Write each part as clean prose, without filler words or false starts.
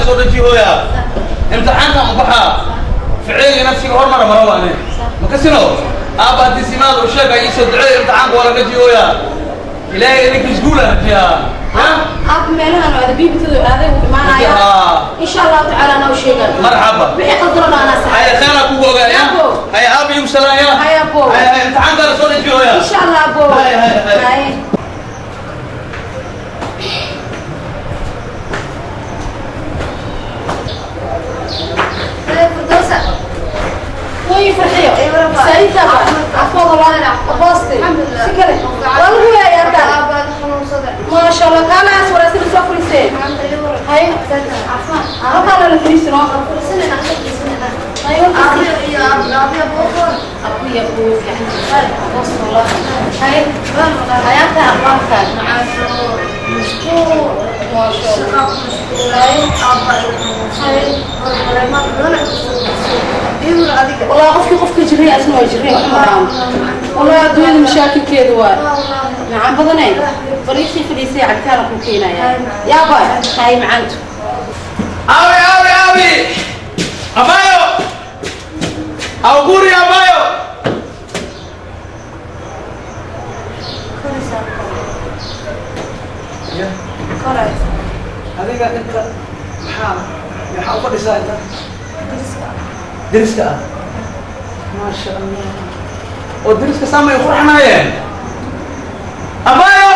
Soo dhajihooya imtixaankan u baxaa ficilga nafsiga hormara mara waane makasino aabba haddii simaada u sheega iisoo duceeyo imtixaanka waa la dhajihooya. Ilaahay idinka isguula rajiyaa. Aab meelahan oo aada biibitadu aaday uu imaanaya, insha Allahu tacaala anaa u sheegan. Marxaba. Wixii qaldanona anaa sax. Haya, khayra kugu ogaaya. Abo. Haya, aabba igu salaaya. Haya, abo. Haya, haya, imtixaanka la soo dhajihooya. Insha Allah, abo. Haya, haya, haya. Haya. Way farxiyo saayintaba afooda waa abooste si kale waa lagu waayay arkaan. Maasha Allah, kaanaas waraasina soo fariiseen. Hay, halkaana la fariisino. Hay, abuya buu fiican aboos wallah. Hay, hayaata aqbaarka. Maasha Allah. Hay hay, والله qofkii qofka jiray asna waa jiray, wax ma dhaamo والله. Adduunyada mashaakilkeedu waa macaan badanay. Bal iisii fadhiisay, cabitaana kuu keenaya. Yaaba hay macaantu. Awi, awi, awi! Abayo! Auguri, abayo! Ya, adiga inta maxaa u fadhisaa inta? Deriska ah. Maasha Allah. Oo deriska saamay qurxanaayeen. Abayo!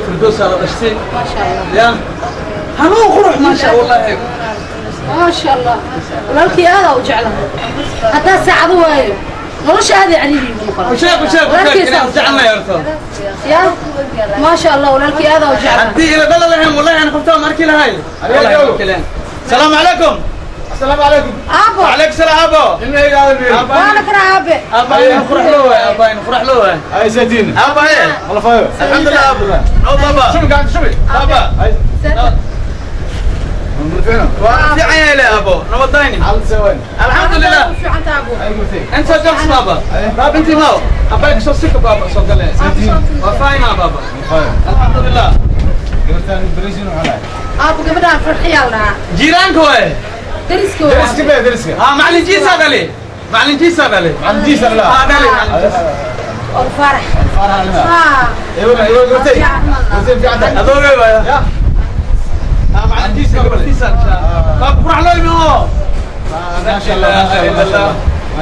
Firdowsa la dhashtay. Maasha Allah. Ya, hanuun qurux, maasha Allah. Maasha Allah, walaalkii aadaa u jeclahay. Haddaa saacado waayo nolosha aaday cariiri igu noqon. Usheeg, usheeg, usheeg inaan jecelnahay horta. Ya, maasha Allah, walaalkii aadaa u jeclahay. Haddii ila dhala lahayn, wallahi aan qabtaa ma arki lahay. Wallahi ma arki lahayn. Salaamu calaykum. السلام عليكم. Aabo. وعليكم السلام abo. ilmahayga aadan meeri. Waana kana aabe. Aabbahay qurux loo waay, aabbahay qurux loo waay. Ay satiin. Aabbahay. Wala fayo. Alxamdulillah, aabo. No baba. Shubi gacanta shubi. Baba. Ay. Fiicna. Waa fiican yahay le abo, nabadayni. Xaalad sawaan. Alxamdulillah. U fiicanta aabo. Ay gurtay. Inta joogs baba. Baab intii maaw aabbahay kasoo sika baba soo galeen. Waa fayna baba. Fayo. Alxamdulillah. Gabartaan bariisin waxaa lahay. Aabo, gabadhaan farxiyaa la dhahaa. Jiiraanka waay. Dariska. Dariska bee dariska. Ha, macalin jiisa dhali, macalin jiisa dhali. Macalin jiisa la. Ha, dhali macalin jiisa. Oo Farax. Farax ilmaha. Ha. Ewa ewa, gurtay. Gurtay fiican tahay. Adoogay waay. Ya. Ha, macalin jiisa gabartiisa baab qurux loo imi oo. ما شاء الله ما شاء الله ما شاء الله.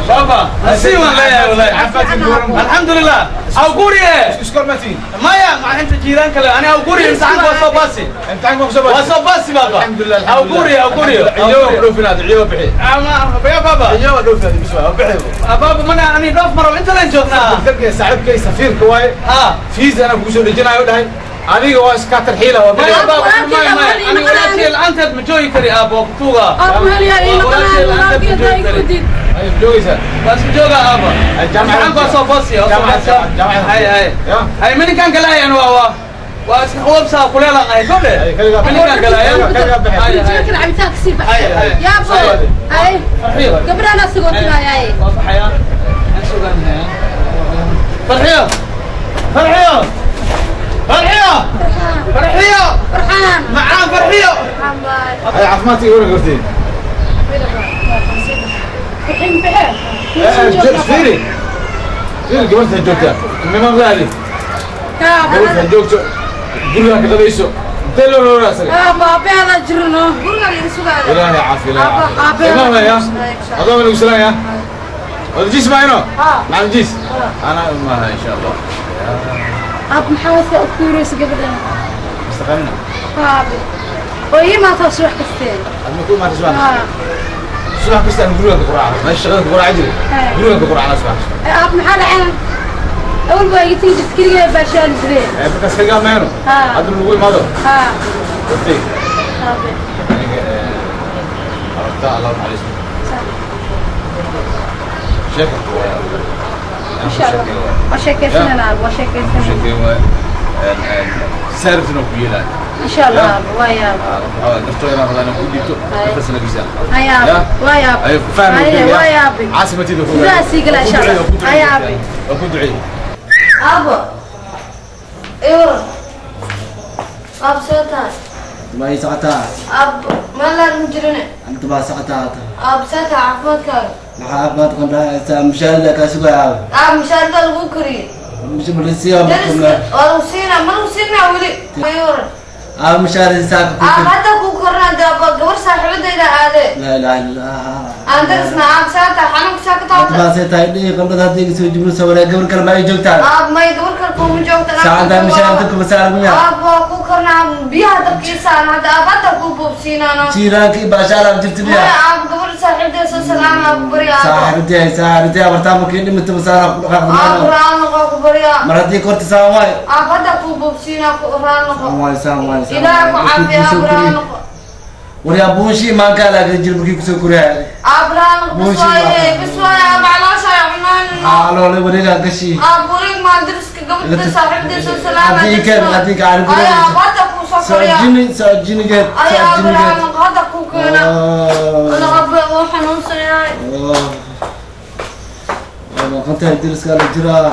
بابا نسيب والله والله. عفاتي القرن. الحمد لله awguri. Iskool ma tihiin? Maya, ma inta jiiraan kale ani awguri imtixaanka waa soo baasi. Imtixaanka ma soo waa soo baasi baba. الحمد لله. Awguri, awguri. Ciyo dhoofinaad, ciyo bixi. Ya baba. Ciyo dhoofinaad bis waa bixi. Baba, mana ani dhoof maro, inta leen joognaa. Dalka saaxiibkay safiirka waaye. Ha. Fiisa ana kugu soo dejinayo dhahay. Adiga waa iska tarxiila waa maya bixi. Ani walaashay la'aanteed ma joogi kari aabbo kutuuga. Aab heliya ii noqonaya walaalkii haddaa iga wadid. Ay joogaysaa. Waa isku jooga aabba. Ay, jaamacad- Imtixaanka waa soo boosiya, waa soo Jaamacad- boosiya. jaamacad- Hay, hay. Ya. Hay, mininkaan galaayan waa waa iska qabobsaa kuleelaan ahay kole. Ay, kaligaa- Mininkaan galaaya. Kaligaa bixi. Hay, hay. Jirkan cabitaanka sii Hay, baxay. hay. Yaabo. Hay. Farxiyo. Gabadhaan asagoo timaayay. Waa baxayaa. Aan sugaanayaa. Farxiyo. Farxiyo. Farxiyo. Farxiyo. Farxaan. Macaan farxiyo. Farxaan baay. Ay caafimaadka iga waran kartiin. Farxin bixe. Fiiri. Fiiri gabarta joogta. Mima qaadi. Gabarta joogto. Guriga ka qadayso. Intee loo loo asaga? Baabeeda jirno. Ilaahay caafi ilaahay caafi. Imaam ya. Adoo lagu salaaya. Wada maayno? Macalin jiis. Ana maaha insha Allah. Aab maxaa soo kuuraysa gabadhan? Mustaqbalna. Aabe. Oo ii maanta subax kasteen. Adma ku imaatay subax. Subax kasta aan guriga ku raaco. Meesha shaqada ku raaci jiray. Guriga ku raacna subax kasta. Aab maxaa dhacay? Awal baa iga tigi jirtay keligaa baashaan jireen. Ee markaas kaga maayno. Hadda lagu imaado. Waqti. Aabe. Aniga aragta Allah naxariisto. Sheekh waa. Insha Allah. Waa sheekaysanana aab, waa sheekaysanana. Sheekay waa. Saartuna ku yeelaa. Insha Allah aab, waa yaab. Gartooyana rabaa inaan ku dhiibto. Nafasna gisa. Hay aab, waa yaab. Ay ku fahmi Hay, waa yaab. Caasimadida ku. Sidaas ii gala insha Allah. Hay aab. Waa ku duceeyay. Aabo. Ewer. Aab soo tahay. Ma ii socotaa? Aab ma laan jirine. Anta baa socotaa hata. Aab soo tahay caafimaadkaaga. Maxaa caafimaad qandhaa mushaharada kaa sugaya aab. Aab mushaharada lagu kariyey. Malisiya Dariska waa lagu siinaa ma lagu siinaa weli. Ewer. Aab mushaharada saaka ku Aab hadda ku kornaa dee aab gabar saaxiibadayda aadee. Laa ilaaha illa Allah. Aan darisna aab soo tahay xanuunka saa ka Anta taabta. baa see tahay dhihi qandhada haddii iga soo jibro sawiraya gabar kale ma ii joogtaa. Aab may gabar kale kuuma joogta. Saacaddaa mushaharada kuma saaran miyaa? Aab waa ku kornaa biyaha dabka ii saaran hadda aab hadda kuu boobsiinaano. Jiiraanka iyo baashaalaab jirta Maya miyaa? aab gabar saaxiibadayda soo salaama ku barya aab. Saaxiibadii saaxiibadii abartaa markii dhimata masaara ku dhaqaaqda Aab maano. raal noqo ku barya. Mar haddii korta saan waay. Aab hadda kuu boobsiinaa ku raal noqo. Saan waay saan waay saan Ilaahay ku waay. caafiya Markii aab kusoo raal koriyey. noqo. Waryaa buunshii maankaa laaga jir markii kusoo koriyay. Aab raal noqo bas Buunshii waaye maankaa. bas waaye aab caloosha ay cunaan. Xaaloole wareegaa gashii. Aab wareeg maa dariska gabadha saaxiibadayda soo salaama. Haddii keen haddii gacan ku Ay aab hadda kuu soo koriya. Soojini soojinigeed Ay aab raal soojinigeed. noqo hadda kuu keena. Ana aab waa xanuunsanahay. Waa maqantahay dariska la jiraa.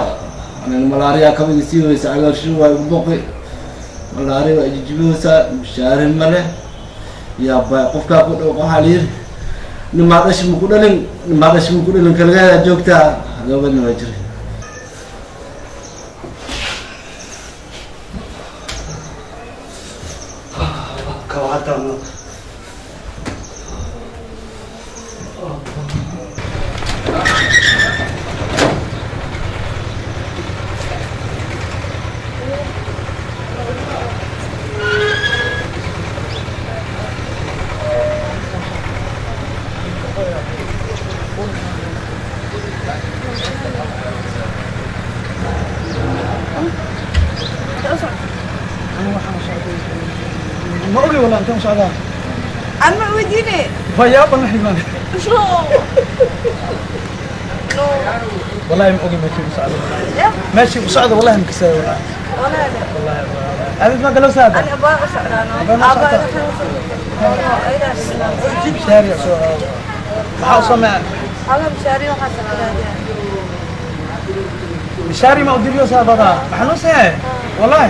Aniga malaariya kamid sii weysa cagaarshu waa igu boqi. Malaariya waa ijijibiyeysaa mushaarin male. Yaa bay qofkaa ku dhow waxaa la yiri nimaa dhashi maku dhalin nimaa dhashi maku dhalin kaligeedaa joogtaa gabadhna waa jiray. Ma ogi wallah intaan socdaa. Ama weydiine. Waa yaaban la ximaan. No. No. Wallahi ma ogi meeshii u socdo. Ya. Meeshii u socdo wallahi ma kasaayo wallahi. Wallahi. Wallahi. Adid ma galo saada. Ani abaa u socdaano. Abaa ma Abaa socotaa? xanuunsan. Mishaari soo. Maxaa u sameeyaa? Aga mishaari waxaa sakaraadaya. Mishaari ma u diriyo saabada. Ma xanuunsan yahay? Wallahi.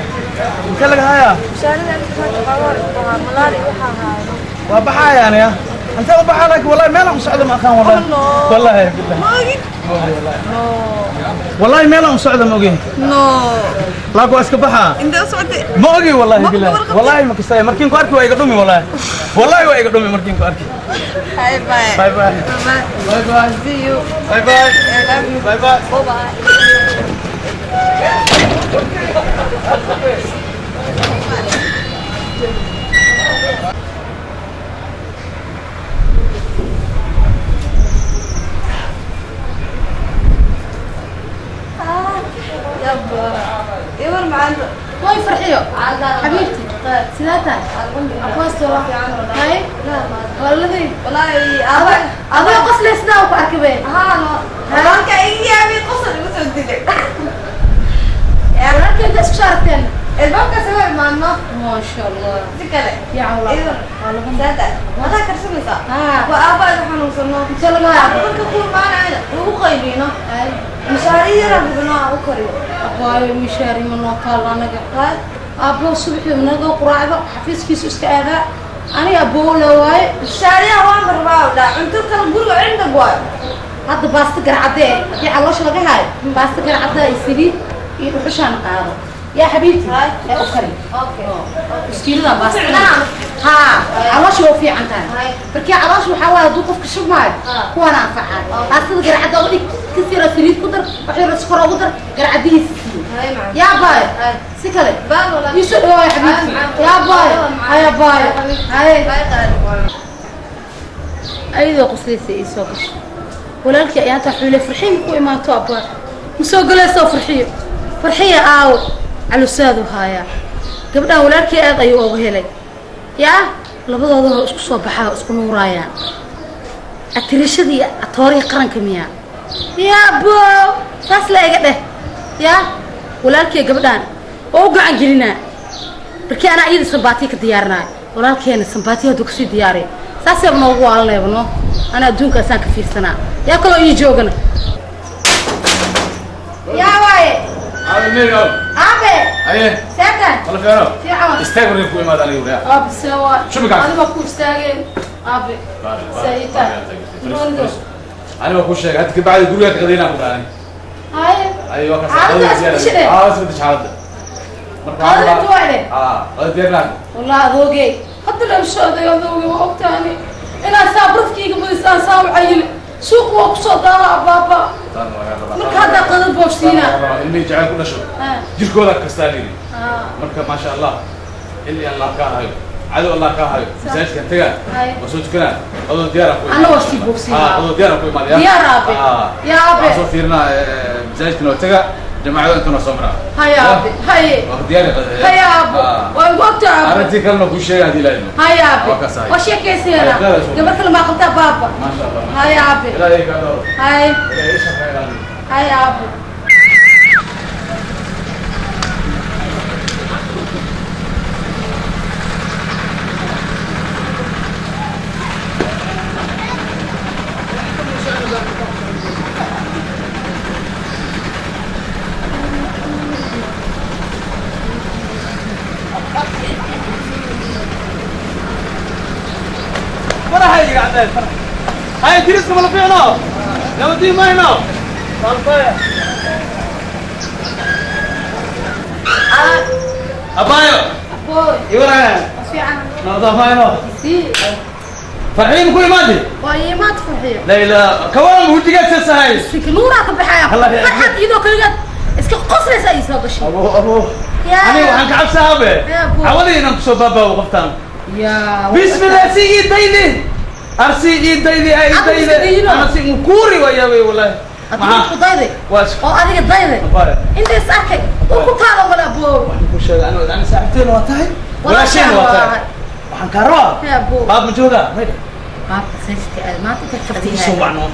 Intee laga hayaa? Mishaarida aniga waxaa malaari waxaa haayo. Waa baxayaan ya. Intee u baxaa laakiin wallahi meel aan u socdo ma aqaan wallahi. No. Wallahi billahi. Ma ogid? No. Wallahi meel aan u socdo ma ogi. No. Laakiin waa iska baxaa. Intee u socotay? Ma ogi wallahi Ma ku billahi. warqabtay? Wallahi ma kasaayo markiin ku arki waa iga dhumi wallahi. Wallahi waa iga dhumi markiin ku arki. Bye bye. Bye bye. Bye. Bye bye. See you. Bye bye. I love you. Bye bye. Bye bye. Yabba. Iwar macaan. Way farxi Farxiyo xabiibti, sidaa tahay? Aqoonsi hay waladii. Wallaahi aaba. Adoo qosle sidaa ku arkay be. Haa no. Walaalka iga yaabay, qosol igu soo dilay. Walaalka inta isku saarteen. Albaabkaas waa imaano. Maasha Allah. Si kale. Fiican wallah. Idan. Waa lagu Saada. Madaa karsanaysaa? Haa. Waa aaba igu xanuunsano. Inta laga hayo. Marka ku imaanayna ugu qaylino. Hay. Mishaari yar hubino aan u kariyo. Abaayo, mishaari ma noo taalo anaga. Haa. Aabbo subaxii naga quraacdo, xafiiskiisu iska aadaa, aniga aboow la waaye. Mishaariyaha waan rabaa oo dhaa. Cunto kale guriga cindag waayo. Hadda baasta garcadee haddii caloosha laga haayo, baasta garcadda iyo saliid iyo dhuxushaan qaado yaa xabiibti. Hay. Ee u kari. Okay. Iskiilada baasta. Ficnaa. Haa, caloosha waa u fiican tahay. Hay. Markii caloosha waxaa waaye hadduu qofka shubmaayo, kuwaana anfacaa. Baastada garcadda uga dhig, kas yara saliid ku dar, wax yara sokor ugu dar, garcadihiisa siiyo. Hay macaan. Yaa baayo. Hay. Si kale. Baan walaa. Iisoo dhawaayo xabiibti. Yaa baayo. Haya baayo. Haye. Bye qaali. Ayadoo qoslaysa ii soo gashay walaalkii ayaa intaa xuule Farxiin ku imaato. Abbaa ma soo galaysoo? Farxiyo, Farxiya aawo calusaadu haayaa. Gabdhahan walaalkii aad ayuu uga helay. Yaa labadooda hoo isku soo baxaa oo isku nuuraayaan, atirashadii atoorihii qaranka miyaa? Yaa bo, saas la iga dheh. Yaa walaalkii gabdhahan oo u gacan gelinaa, markii anaa iyada sambaatiya ka diyaarinaayo, walaalkeena sambaatiya hadduu kasii diyaariyo, saasayba noogu waalanayba no. Anaa adduunkaasaan ka fiirsanaa, yaa kaloo ii joogana yaa waaye. Aabe meega. Aabe. Aye. Seetan. Wala fiicno. Fiican. Istaag warka ku imaada aniga wariyaa. Aabe, see waa? Shubika. Adiga ku istaageen aabe. Sayita. Aniga ku sheegay hadda kabacdi guriga ka qadaynaa ku dhaanay. Haye. Ay waa ka. Xaaladda isbedeshay. Ah, isbedeshay xaaladda. Marka Qadada inta waa dhe. Ah, qadada diyaarnaa. Wallah adoogey hadda la socday, adoogey waa ogtaani inaan saa barafkayga badisaan, saa u cayili, suuq waa kusoo daala abaaba. Marka hadda qadad boobsiina. Ilmihii jacayl ku dhasho jirkooda kastaa layidhi. Marka maasha Allah, xilli Allah kaa hayo, cadow Allah kaa hayo, masaajidkan tagaa, waa soo tukanaa, qadoo diyaar aan ku Anna waa sii boobsiinaa. Ah, qadoo diyaar aan ku imaadaya. Diyaar aabe. Yaa aabe. Waan soo fiirinaa masaajidkan waa tagaa, jamaacada intuna soo maraa. Haye aabe, haye. Waa diyaar qadada. Haye aabo, waa igu ogta aabe. Arrintii kalena kuu sheegay haddii ilaahay idmo. Haye aabe. Waa kaas haye. Waa sheekaysiyeena. Haye, qaadaas. Gabar kale maa qabtaa baaba? Maasha Allah. Haye aabe. Ilaahay kaa dhowro. Haye. Ilaahay isha kaa ilaaliyo. Haye aabo. فرحي قاعد فرح. هاي درسكم ولا فينا لو دي ما هنا أبايو. Abooy. يورا. Fiican. نظافة. Sii. فرحين كل مادي. Waa iimaad Farxiyo. لا لا كوام وجهك تسهل. Sika nuuraa ka baxaya. Allah ya- Farxad iyadoo kaligeed iska qoslaysa ay soo gashay. أبو أبو. Yaa. أنا وحن كعب صاحبي. يا أبو. عودي إنك سو بابا وقفتان. Yaa. بسم الله، سي دايدي أرسي إيدايدي أي Adigu دايدي. iska dayno. أنا سي مكوري ويا وي والله. Adigu ku dayday. واش. Oo adiga dayday. أبايو. Inta is arkay uu ku taalo wala aboo. Ku sheegay anuu ana saaxiibteen waa tahay, walaasheen waa tahay, waxaan kaa rabaa. Yaa aboo. Baab ma joogaa mayda? Baabka saystii aad maanta inta Isoo kabtihay. wacno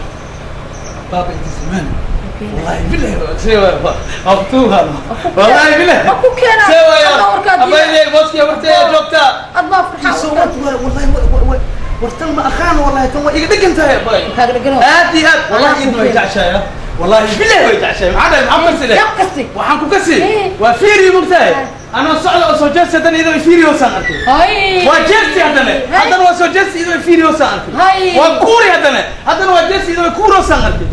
baab inta simaan. والله بالله سوى مكتوبة، والله بالله. Ma ku keenaa. سوى يا Adoo warkaa diyaar. أباي بوسكي ورتي جوجتا. Ad baa farxaa. والله ورتل ما أخان، والله تو إيقا دقنت يا باي. Kaaga dhegano. آتي آت والله إنه يتعشى، والله بالله يتعشى معنا محمد سلام. Yab kasti. Waxaan ku kasi Eh. waa fiiri mugtahay anoo socda oo soo jeesti, haddana iyadoo fiiri hoosaan arkay. Hay. Waa jeesti, haddana haddana waa soo jeesti iyadoo fiiri hoosaan arkay. Hay. Waa kuuri, haddana haddana waa jeesti iyadoo kuuri hoosaan arkay.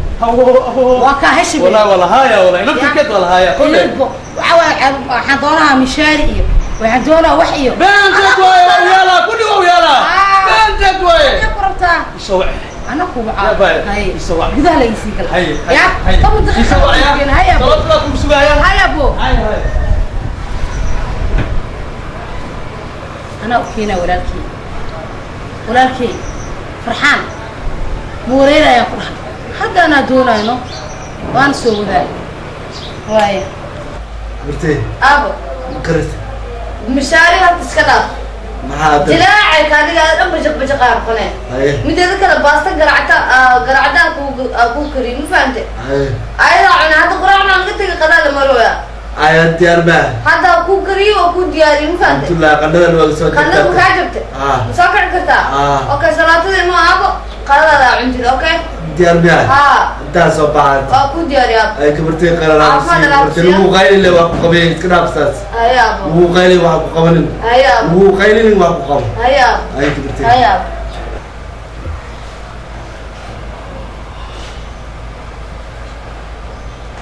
Waa kaa heshibe. والله والله هايا والله naftirkeed والله هايا كله. Ilbo. Waxa waaye waxaan doonahaa mishaari iyo waxaan doonaa wax iyo. Beenteed waaye, waa yaalaa kulli, waa yaalaa. Ah. Beenteed waaye. Maxaa ku rabtaa? Isoo wac. Ana ku Ya baay, wacaa. isoo wac. Gudaha la isii gala. Haye. Ya. Haye. 10 daqiiqo. Isoo wac ya. Haye abo. Sababta kugu sugaaya. Haye abo. Haye haye. Anaa u keenaa walaalkey. Walaalkey Farxaan ma wareerayaan ku dhahay hadda anaa doonayno, waana soo wadaay waaya. Martee. Aabo. Ma karisa? Mishaari hadda iska dhaaf. Maxaa Jilaacay kaadiga dhan bajaq bajaq aan qone. Haye. Mideeda kale baasta garacta garacda ku kariyo, ma fahamtay? Haye. Ayadaa cuna hadda quraacna aan ka tegay qadaada marooya. Aya diyaar baa. Hadda ku kariyo oo ku diyaariyo, ma fahamtay? Alhamdulillah, qandhadan waa soo Qandhada ma kaa jabtay? Ah. Ma soo kici kartaa? Ah. Okay, salaatada inuu aabo qadadaada cuntid, okay? Diyaar baa. Haa. Intaa soo baxaad. Waa ku diyaariyaa. Ay gabartay qalalaa. Caafimaad Allah Gabartay siiyo. lagu qaylin le waa ku qabay iska dhaaf saas. Haya aabo. Lagu qaylin waa ku qabanin. Haya aabo. Lagu qaylin waa ku qabo. Haya aabo. Ay gabartay. Haya aabo.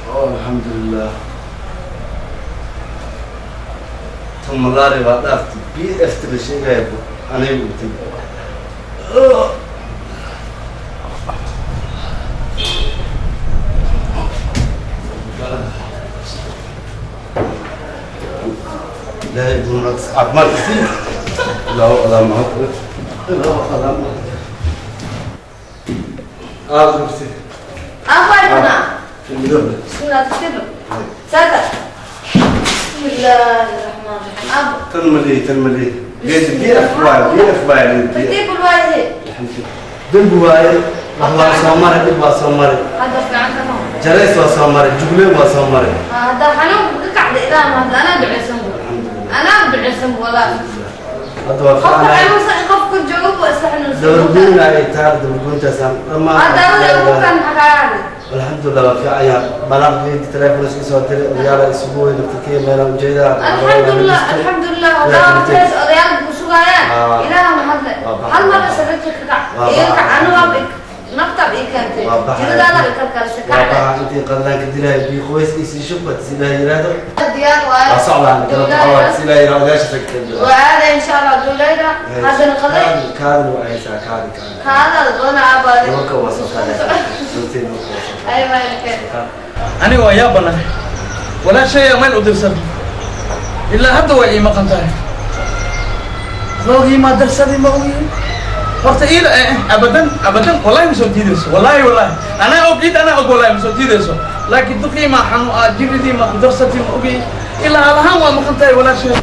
Oh, alhamdulillah. Tan malaria baa dhaaftay. BF ta la sheegaya bu anigu utay. Ilaahay buu noo caafimaad sii. Ilaahu adaa mahad. Ilaahu adaa mahad. Aad gabartay. Aabo waa kana. Midoobe. Bismillah tartiib. Saaka. Bismillaahi rahmaani rahiim. Aabo. Tan malii, tan malii. Geed BF waay, BF waay. Tartiib waaye. Dembi waaye, wax waa soo maray, dhib waa soo maray. Hadda fiican ma. Jarays waa soo maray, jugleen waa soo maray. Hadda xanuunka ka kacday ilaa ma hadda anaa duceysan bu. Anaa duceysan bu walaa. Hadda waa Qofka fiicanahay. xanuunsan qofka jooga bu isla xanuunsan. Dabargoyn ay tahay, dabargoyntaasaan dhammaan. Hadda adiga ku kan xaqaadi. Alxamdulillah waa fiican yahay. Balaaqii telefoon iska soo diray, odayaala isugu weyn, daftarkii meelaan ujeedaa. Alxamdulillah, alxamdulillah. Hadaa markaas odayaal ku sugayaan. Ah. Ilaaha mahadle. Waa baxay. Hal mar sababta ka kac. Waa Iga kac baxay. anu waa nafta ii keentay. Waa baxay. Jiradaada i kalkaalisay Waa kacday. baxa intii qadlaan ka dilaya, biyo qoys iyo sii shubad, si ilaahay yiraahdo. Diyaar waaye. Waa socdaan, kala baxaa, si ilaahay yiraahdo, odayaasha tagtay. Waada insha Allah duulayda. Haddana qaday. Kaadi, kaadi waa haysaa, kaadi, kaadi. Kaadaada badan aabaade. Nimanka waa soo kaaday. Runtii nimanka waa soo kaaday. Ay maalkeen. Aniga waa yaabanahay walaashaya meel u dirsan ilaa hadda way ii maqan tahay loogii maa darsaday ma ogiin horta iida abadan abadan wallahi ma soo diidayso wallahi wallahi anaa og iid anaa og wallahi ma soo diidayso laakiin duqii maa xanu jiridii maa ku darsatay ma ogiin ilaa halahaan waa maqan tahay walaashaya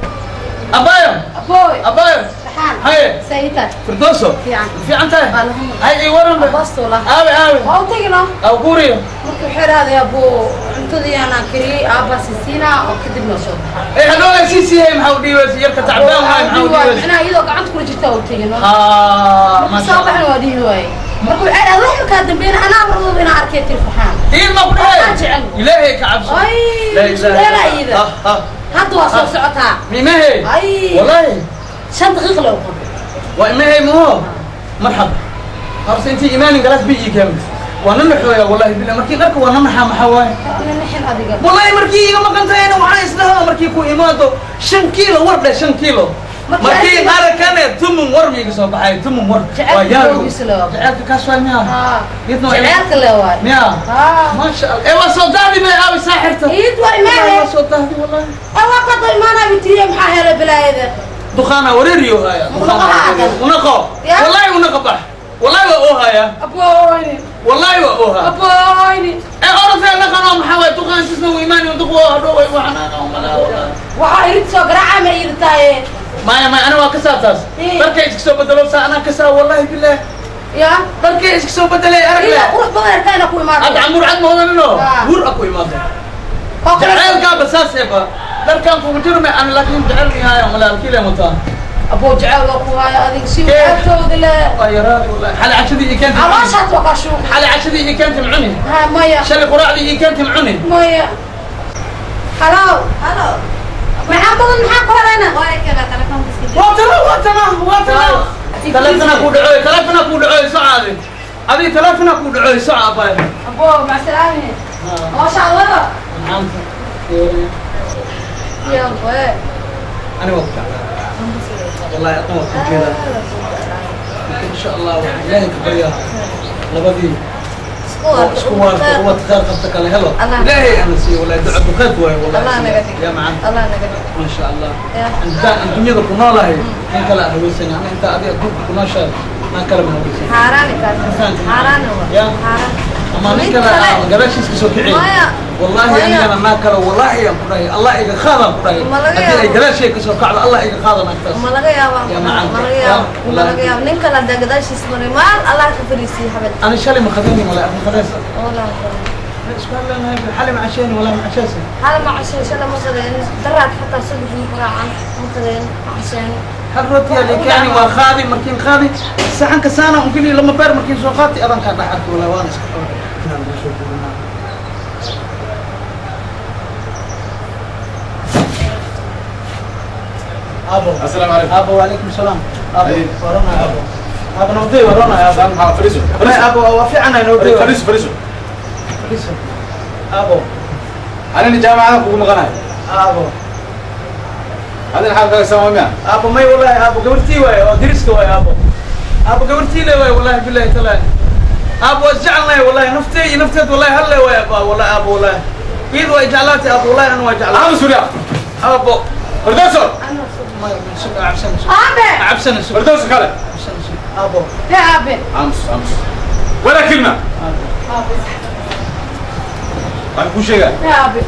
abaayo. Abooy. Abaayo. Saxaan. Haye. Sayita. Firdooso. Fiican. Fiican tahay. Alhamdulillah. Hay ii waran be. Abaastola. Aawe aawe. Waa u tegi no. Aw guuriyo. Marka waxay dhahday abuu cuntadii aanaan kariyey aabbaa siisiinaa oo kadibna soo baxa. Ee hadhowna sii siiyey maxaa u dhiibaysa yarka tacbaan waay maxaa u dhiibaysa. Macnaha iyadoo gacanta kula jirta u tegi no. Ah, Marka soo baxna waa dhihi waaye. Marka waxay dhahday wax kaa dambeeyna anaa marwalba inaan arkay tiri Farxaan. Iid ma ku dhahay. Waxaan jecel. Ilaahay ka cabso. Ay, La ilaaha su'aala illa. iyada. Ah, ah. Hadda waa soo socotaa. Mimahe. Ay. Wallahi. 5 daqiiqo loo qabo. Waa imahe muho. Marxaba. Horta intii imaanin galaas bi ii keenay. Waa nana xooya wallahi billah markii dharka waa nana maxaa waaye. Ana nixin adiga. Wallahi markii iga maqan tahayna waxaan isdhahaa markii ku imaado 5 kiilo war dheh 5 kiilo. Markii Markii adiga- arakane tumun war miiga soo baxay tumun war. Jacaylka Waa yaabi. loogiisa loo qabo. Jacaylka kaas waay miyaa? Haa. Midna waa Jacaylka le waay. miyaa? Haa. ما شاء الله ايوه soo daadi bay aawi saaxirta. Iid waa imaanay. Waa soo daadi wallahi. Waa ka doo imaanaa bitiriye maxaa helay balaayada. دخانة وريريو هايا. Unaqo. ونقو يا. والله ونقو بح والله وأوها Abooyni. والله وأوها. Abooyni. ايه أرضي نقنا محاوي دخان سيسنا وإيماني ودقوا هدوي وحنانا وملا والله. Waxaa irid soo garaaca ma iida tahay. ما أنا واكسا تاس. إيه. بركي إسك سو بدلو سا أنا كسا والله بالله. Ya. بركي إسك سو بدلي Ila أرجع. qurux badan arkaa inaa ku imaado. هذا عمور عد ما هو منه. آه. ور أكو إيمانه. Oo kale- جعل كاب أساس يبا. دركان فوق جرمي أنا لكن جعلني هاي ولا الكيلة متى. Aboo jacayl waa ku haya adiga si Kee? wadaagtooda le. يا والله حالي عشدي كانت Calooshaas waa kaa shuuq. حالي عشدي كانت معوني. Ha maya. شلي قراعدي كانت معوني. Maya. Halow. Halo. Maxaa badan maxaa ku helayna? Waa kana telefoonka iska jira. واتنا واتنا واتنا تلفنا كود عوي تلفنا كود عوي سعادي هذه تلفنا كود عوي سعى باي. Aboo mac salaame. Maasha Allah. Ya boy. انا وقت والله اطول كذا ان شاء الله ilaahay ka baryaa labadii isku waarta ubad khayr qabta kale helo. Allah. Ilaahay ana siiyo wallahi duco duqeed waayo Allah wallahi naga dhigo. ya macaan. Allah naga dhigo. ما شاء الله. Ya. انت الدنيا ku noolahay in kala haweysan ana inta adiga adduunka ku nooshahay ma kala ma haweysan. Xaaraan kaas. Xaaraan waa. Ya. Xaaraan. Ama nin kale gadaashiis ka soo kiciyay. Wallaahi anigana naag kale wallaahi aan ku dhahay Allah iga qaadaan ku dhahay. Haddii ay gadaashay ka soo kacdo Allah iga qaada naagtaas. Ma laga yaabaa, ma laga yaabaa, ma laga yaabaa nin kale haddaa gadaashiis maray maal Allah ka fariisiyo xabad. Ani shalay ma qadayni wala ma qadaysa. Wallaahi isku hadlanahay xalay ma casheen wala ma cashaysa. Xalay ma casheen, shalay ma qadayn, daraad xataa subax ma quraacan ma qadayn ma casheen. Hal rooti yaa keeni waa qaadi markiin qaadi saxanka saana un kaliya lama beer markiin soo qaati adan ka dhex arki wala waan iska qabay. Abo. Assalaamu calaykum. Abo wacalaykum salaam. Abo warana abo. Abo nabadey warana abo. Salaam maxaa fariiso. Abo waa fiican ay nabadey. Fariiso fariiso. Fariiso. Abo. Anina jaamacada kugu maqanahay. Abo. Adina xaalkaaga sama miya? Abo may wallahi abo gabartii waaye oo deriska waaye abo. Abo gabartii le waaye wallahi billahi taala. Abo waa isjecelnahay wallahi naftay iyo nafteed wallahi hal le waaye abo wallahi abo wallahi. Iyadu waa jeclaatay abo wallahi ana waa jeclaatay. Aamus wariya. Abo. Firdawso. Aabe. Cabsana sug. Firdawso kale. Cabsana sug. Abo. Hee aabe. Aamus aamus. Wala kilma. Aabe. Waxaan kuu sheegaa. Hee aabe.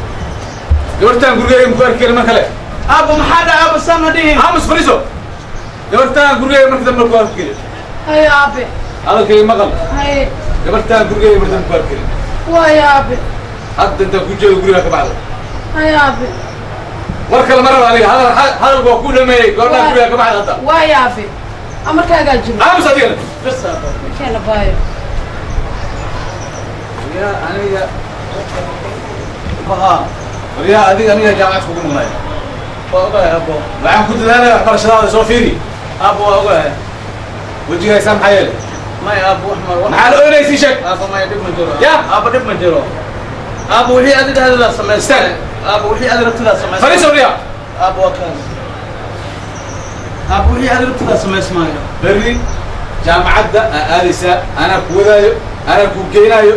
Gabartaan gurigeyga ku arki mar kale. Abo maxaa dhaca abo saan ha dhihin. Aamus fariiso. Gabartaan gurigeyga marka dambe ku arki kari. Haye aabe. Hadalkayga maqal. Haye. Gabartaan gurigeyga marka dambe ku arki kari. Waaye aabe. Hadda intaan ku jeedo guriga ka baxdo. Haye aabe. War kale ma rabo aniga hadal hadalku waa kuu dhameeyey goornaa guriga ka baxda hadda. Waaye aabe. Amarkaagaa jiro. Aamus adigana. Bas abo. Keena baayo. Yaa aniga Haa. waryaa adiga aniga jaamacad kugu maqnaay. Waa ogahay abo. Waxaan ku dadaalaya waxbarashadaada soo fiiri. Abo waa ogahay. Wejigaysaa maxaa yeelay? May abo wax ma wax. Maxaa la oynaysi sheeg? Abo may dhib ma jiro. Ya. Abo dhib ma jiro. Abo wixii aad idhahdaa samaystay. Abo wixii aad rabtidaa samaystay. Fariiso waryaa. Abo waa kaas. Abo wixii aad rabtidaa samaysmaayo. Berri jaamacadda aa aadaysaa anaa ku wadaayo anaa ku geynaayo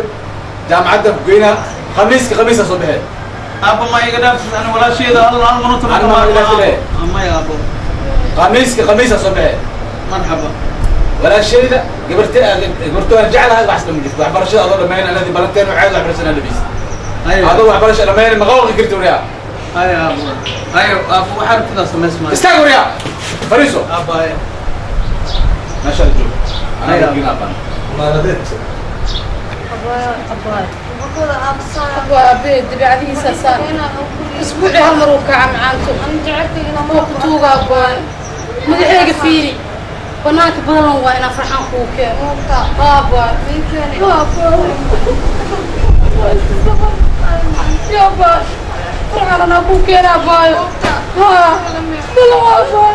jaamacadda ku geynaa khamiiska khamiisa soo baxee. Abo ma iga dhaafsid ani walaasheeda hal hal minuto Ani ma iga dhaafile. May abo. Khamiiska khamiisa soo baxee. Marxaba. Walaashayda gabartay aad gabartoo aan jeclahay wax isla ma jirto waxbarashada adoo dhammayn anadii balanteen oo caadi waxbarashada aan dhamaysid. Adoo waxbarasha dhammayn ma qawqi karti waryaa. Haye abo. Haye abo waxaa rabtidaa samaysmaayo. Istaag waryaa. Fariiso. Abo haye. Meesha la joogo. Anaa ku geynaa baan. Maaladeed. Abaayo. Wuxuu aabsan. Abo aabe dabeecadihiisa saan. Isbuucii hal mar uu kaca macaanto. Ana jecelkayga Waa ku tuuga abaayo. Madaxeyga fiiri. Banaanka badan waa inaan farxaan kuu keeno. Abaayo. Abaayo. Ya abaayo. Farxaan anaa kuu keena abaayo. Haa. Balan waa abaayo.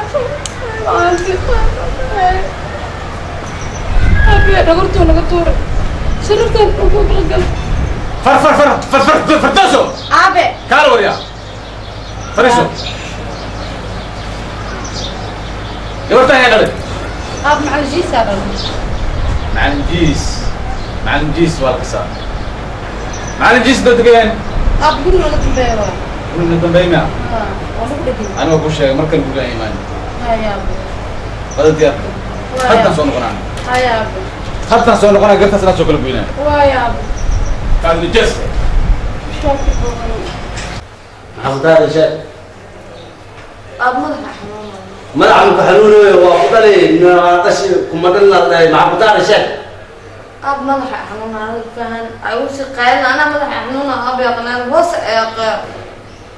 Macaanti. Aabe dhagortuu naga tuuray. Sharaftaan ugu galgal. Far far far far far Firdawso. Aabe. Kaala waryaa. Fariiso. Gabartaan yaa dhalay. Aab macalin jiis aa dhalay. Macalin jiis. Macalin jiis waa la kasaa. Macalin jiis dad degan. Aab guriga naga dambeeya waay. Guriga dambeeya miya? Haa, waa lagu dhegay. Anigoo kuu sheegay markan guriga aan imaanin. Haye aabe. Wada diyaar. Waay Haddaan soo noqonaa. Haye aabe. Haddaan soo noqonaa gartaas inaad soo kala goynaa. Waay aabe. Kaadni jees. Shaaki badan. Maxaa ku tahay sheeg? Aab madaxa xanuunaya. Madaxa ku xanuunayo waa ku dhalay qashi kuma dhalin dhahay maxaa ku tahay sheeg? Aab madaxa xanuunaya aniga fahan. Ay u shaqeyn ana madaxa xanuunaya aab yaqaan hoos ee qaa.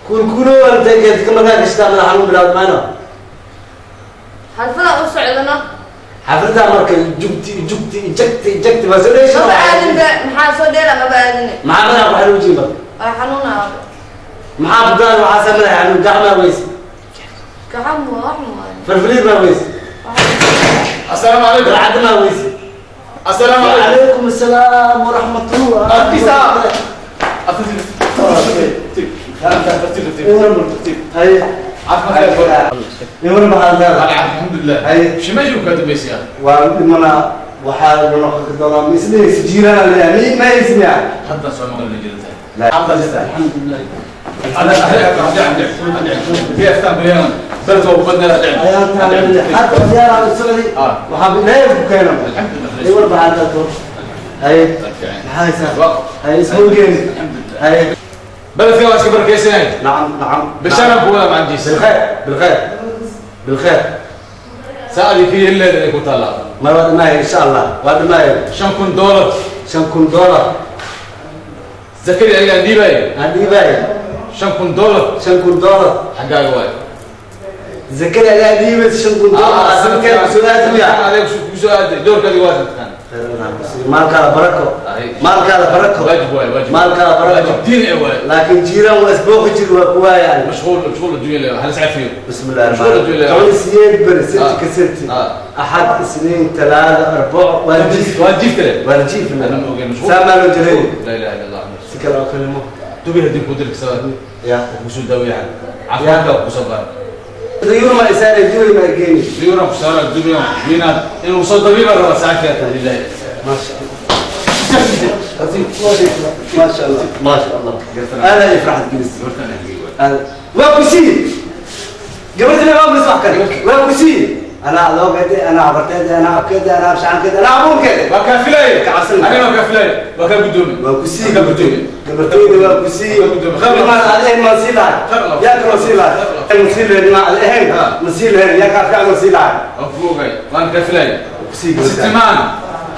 Kuulkuulo waa geedka markaa gashtaa madaxa xanuun bilaawd maayno. Xalfada u socdana. Xaflada marka jugti jugti jagti jagti waa soo dheesha. Maba aadin ba maxaa soo dheera maba aadin. Maxaa madaxa ku xanuujin ba? Ay xanuunaya aab. Maxaa ku tahay waxaa sa madaxa xanuun gacmaa weyse. Gacan waa wax ma. Farfariid baa weyse. Assalaamu calaykum. Barcad maa weyse. Assalaamu calaykum. وعليكم السلام ورحمة الله. Abtisa. هاي يمر maxaad leedahay? Alxamdulillah. Haye. Shimeeshu ka dambaysiyaa. Waa dhimana waxaa noqon doonaa misliis jiiraan leeyahay ma ismiya. Hadda soo maqal jirta. لا Alxamdulillah. بلد وبدنا حتى زيارة السعودي وحاب لا يبكينا. الحمد لله. يمر maxaad leedahay? Haye. Maxaa haysaa? Haye, ismowgeeni. Haye. Beledka waa iska barakaysanay. Nacam, nacam. Bishaaraan ku wada macantiisa. Bilkhayr, bilkhayr, bilkhayr. Saacadii ka yeli leedahay ay ku taallaa. Ma waa dhamaaya, insha Allah waa dhamaaya. $5,000. $5,000. Zakadii aniga aan dhiibaayo. Aan dhiibaayo. $5,000. $5,000. Xaggaaga waay. Zakadii adiga aan dhiibaysa $5,000. Sanadkeeda kusoo aadmiya. Adiga kusoo aaday doorkaadi waa sanadkan. Maalkaada barako, maalkaada barako. Waajib waay, waajib. Maalkaada barako. Waajib diin ee waay. Laakiin jiiraan waa isbooqi jiri, waa ku waayaan. Mashquul, mashquul adduunya leeyahay, hal iscafiyo. بسم الله مشغول الرحمن الدنيا. الرحيم. 18 beri, sabti ka sabti, axad, isniin, talaada, arbaco, waa jiif. Waa jiif kale. Waa jiif. Ana ma ogeyn mashquul. Saa maa loo jiray. Laa ilaha illa Allah. Si kale oo kalimo. Dubi haddii ku diri kasaba. Ya. Kusoo daaweeyaan caafimaadka kusoo baara. Dayuur ma isaare, duwi ma geeni. Diyuura ku saara dubiyan diinaad inuu soo dabiiba raba saacadka lillahi. ما شاء الله، ما شاء الله، ما شاء الله. انا اللي فرحت جلس waa ku sii gabadhina waa mis wax kale waa ku sii. Anaa adoogeedi, anaa habarteedi, anaa abkeedi, anaa abshacankeedi, anaa abuurkeedi. Waa kaa filay. Ka cabsan. Aniga waa kaa filay, waa kaa guddoomi. Waa ku sii. Waa kaa guddoomi. Gabarteyda waa ku sii. Maan ad ahayn maan sii lahay, yaa kaloo sii lahay, ma sii lahayn, maan ad ahayn ma sii lahayn, yaa kaa fiican ma sii lahay. Waan ku ogay, waan kaa filay. Kusii gabartaa. Sitimaan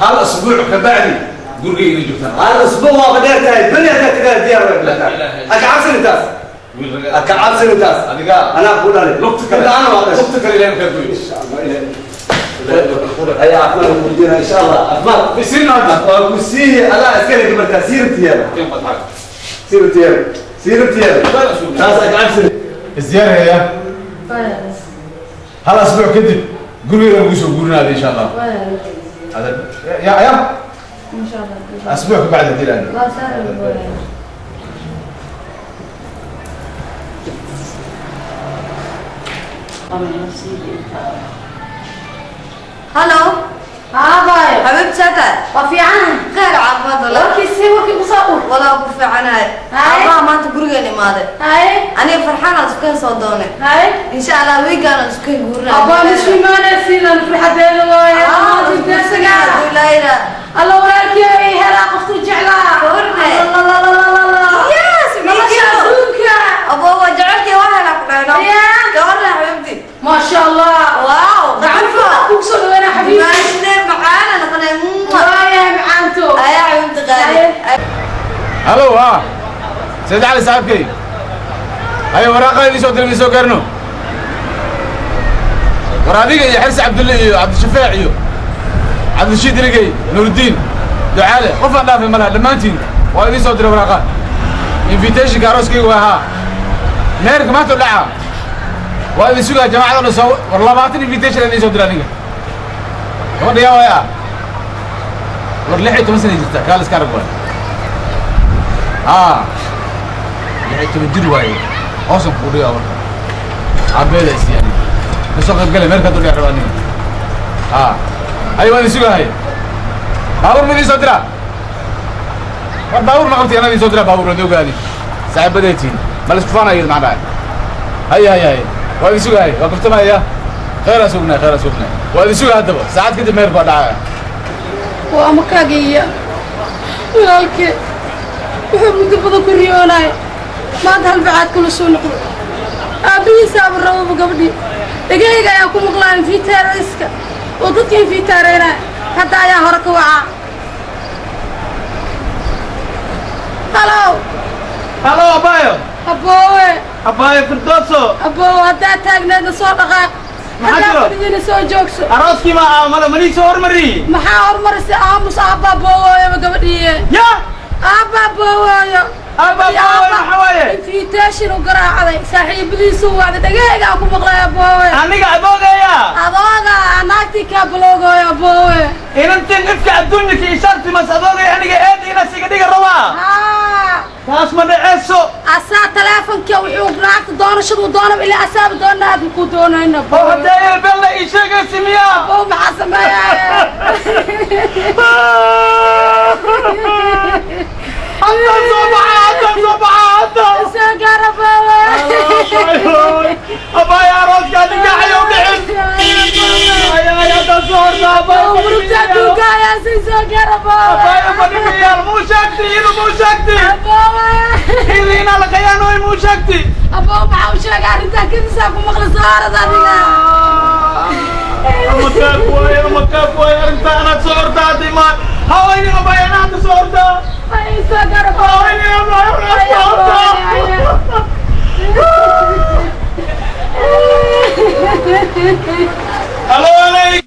hal asbuuc ka bacdi gurigayga inay joogtaan. Hal usbuuc waa dheer tahay, beri haddaad tiraa diyaar way. Ha ka cabsan intaas, ha ka cabsan intaas. Adiga. Anaa ku dhalay. Lugta kale. Ana waa dhashay. Lugta kale ilaahay kaa gooyo. Insha Allah, ilaahay ayaa caafimaad ku weydiinaa, insha Allah caafimaad. Isiin hadda. Waa ku siiye, adaa iskale gabartaa. Siirabtiyeeda, siirabtiyeeda, siirabtiyeeda, taas ha ka cabsan. Isdiyaaraya hal asbuuc kadib guriga lagu soo guurinaada, insha Allah. Ya ya. إن شاء الله. asbuuc ka bacdi hadii la لا سهل. Halo. Aabay. Xabiibti, saatahay? Waa fiican. Khayr, caafimaad wala. Warkii sii, warkii kusoo ur. Walaa ku fiicanahay. Haye. Aabaha maanta gurigeena imaaday. Haye. Aniga farxaan aan isku soo doonay. Haye. Insha Allah wiigaan aan isku guurinaa. Abaa mishiimaanaysiidan farxadeeda waaye. Alla walaalkii helaa qoftuu jeclaa. Warne. Allalalala. Yes. Nolosha adduunka. Aboo, waa jecelkii, waa helaa ku dhahno. Yeah. Gabarna, xabiibti. Maasha Allah. Wow. Gacanta kugu soo dhaweynaa, xabiibti. Maashne macaana noqonay. Waayahay, macaanto. Ayaa, xabiibti qaali. Halo, ha, Sayid Cali saaxiibkay. Haye, waraaqa idin soo diray ma soo gaarno? War adiga iyo Xirsi Cabdulle iyo Cabdishafaac iyo Cabdishiid Iligey, Nuurdiin Ducaale, qof aan dhaafay malaha, dhammaantiin waa idin soo diray waraaqa invitationka arooskayga. Waa haa, meherka maanta u dhaca, waa idin sugaa jamacada dhan. Soo war 20 invitation idin soo diray aniga. Gabadha yaa waaya? War 16 sana jirta, kaal iska arag waay. Haa, 16 jir waaye, hoosan kugu dhigaa. Warka aabeeda isii aniga kasoo qayb galay meerka dul raba aniga. Haa, hay, waan idin sugahay. Baabuur ma idin soo diraa? War baabuur ma qabtay? Anaa idin soo diraa baabuur, waad ogaadi saaxiibaday tihiin, ma la isku faanayo macnaha. Hay hay hay, waa idin sugahay, waa kaftamaya. Khayraa sugnay, khayraa sugnay, waa idin sugaa. Haddaba saacad kadib meherka waa dhacaya. Waa makaagiiya walaalkee wuxuu muddo badan ku riyoonaya maanta halbacaad kula soo noqdo. Aabbihiisaaba rababa gabadhii. Dhegahayga ayaa ku maqlaa infitaareyska oo dadka infitaareynaya. Hadda ayaa hore ka wacaa. Halow. Halo, abayo. Aboowe. Abayo Firdooso. Aboowe, haddaad taagneedna soo dhaqaaq. Maxaa haddaad jiro? fadhidina soo joogso. Arooskii ma mala manii soo hormari. Maxaa hormarisay? Aamus, aabbaa boowooyaba gabadhiiye. Ya. Aabbaa boowooyo. Aabbaa boowooyo, maxaa waaye? Invitation u garaacday, saaxiibadiisu wacday, dhagahaygaa ku maqlay, aboowe. Aniga adoogeeya. Adooga naagtii kaa baloogooyo, aboowe. Inantin ifka adduunyaka ishaartimas adoogay aniga eed inas iga dhiga rabaa. Haa. Taas ma dhaceyso. Asaa taleefonka wuxuu naagta doonashadu doonab ilaa asaaba doona aad ku doonayna. Oo haddee bella ii sheegaysi miyaa? Abow, maxaa sameeyaa? Hadda soo baxa, hadda soo baxa, hadda. Soo gaar, aboowe. Abaya, arooska nikaaxayo dhicin. Ay ay, hadda soo horta, abaya. Murugta adduunka ayaa sii soo gaar, aboowe. Abaya. Laakiin saa ku maqla saarad adiga. Makaak waay, makaak waay, arrinta anaad soo ordaa hadda imaan. Haweeney abay, anaa hadda soo ordaa. Ay, soo garab. Haweeney abay, anaa soo ordaa. Halo, alay.